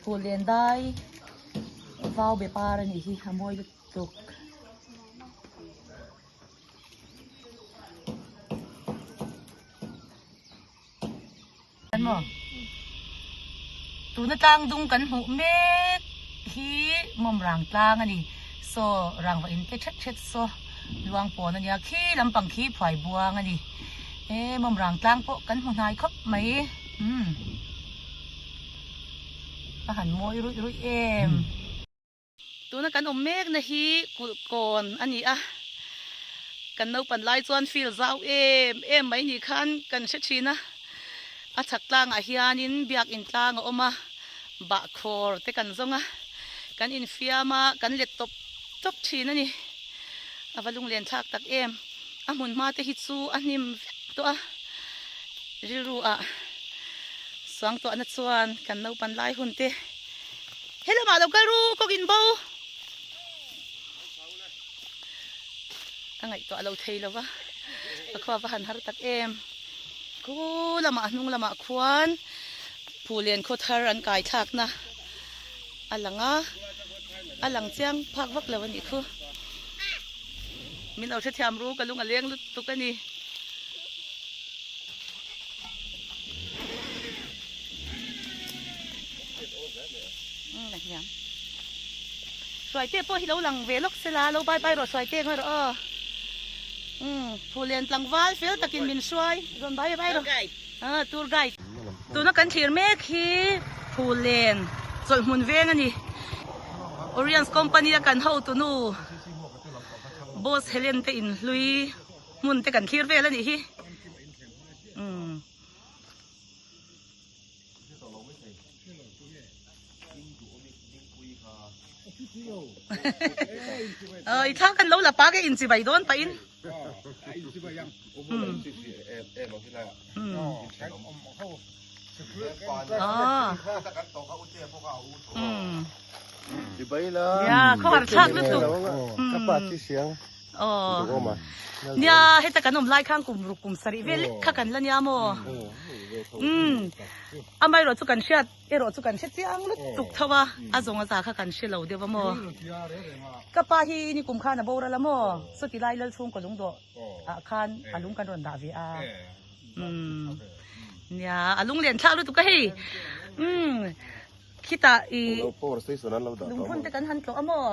Phullen dai vau be par a nih hi a mawi lutuk. Tuna tlang dung kan hmuh mek hi mawm rang tlang a ni. Saw rangva in te thet thet saw luang pawn a nia khi lampang khi phuai buang a ni. E mawm rang tlang pawh kan hmu hnai khawp mai. Umm a han mawi ruih ruih em. Tuna kan awm mekna hi kulh kawn a ni a, kan naupan lai chuan field zau em em mai ni khan kan hre thin a, a chhak tlangah hianin biakin tlang a awm a, bahkhawr te kan zawng a, kan infiam a, kan let tawp tawp thin a ni. A va lunglen thlak tak em, a hmun hma te hi chu a hnim vek tawh a, rilru ah suangtuahna chuan kan naupan lai hun te. He lamah lo kal ru kawk in bo. Ka ngaihtuah lo thei lo va, ka khua va han har tak em. Khu lamah hnung lamah khuan Phulen khaw thar an kai thlakna a lang a, a lang chiang phak vak lo a nih khu. Min lo hrethiam ru ka lung a leng lutuk a ni. Hruaite pawh hi lo lang ve lawk sela lo bye bye rawh hruaite ngawi rawh aw umm Phulen tlangval fel takin min hruai rawn bye bye rawh ah tour guide tuna kan thlir mek hi Phulen chawlhhmun veng a ni Oriens company a kan hotunu boss Helen te inhlui hmun te kan thlir vel a nih hi umm. I thla kan lo la pa ke in chibai dawn pahin. Ya khawhar thlak lutuk. Aw nia heta kan awm lai khan kum ruk kum sarih vel lek kha kan la nia maw umm amaherawh chu kan hriat erawh chu kan hre chiang lutuk tho a a zawng a za kha kan hre lo deuh a maw ka pa hi ni kum khan a boral a maw sawti lai lal chhungkaw lung dawh ah khan a lung kan rawn dah ve a umm nia a lung len thlak lutuk a hei umm khitah i lungphun te kan han tlawh a maw.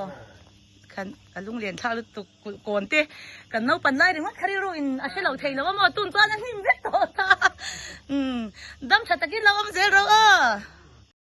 Khan a lunglen thlak lutuk kulh kawn te kan naupan lai ringawt kha rilru in a hre lo thei lo a maw tun chuan a hnim vek tawh ta umm dam tha takin lo awm zel ro aw.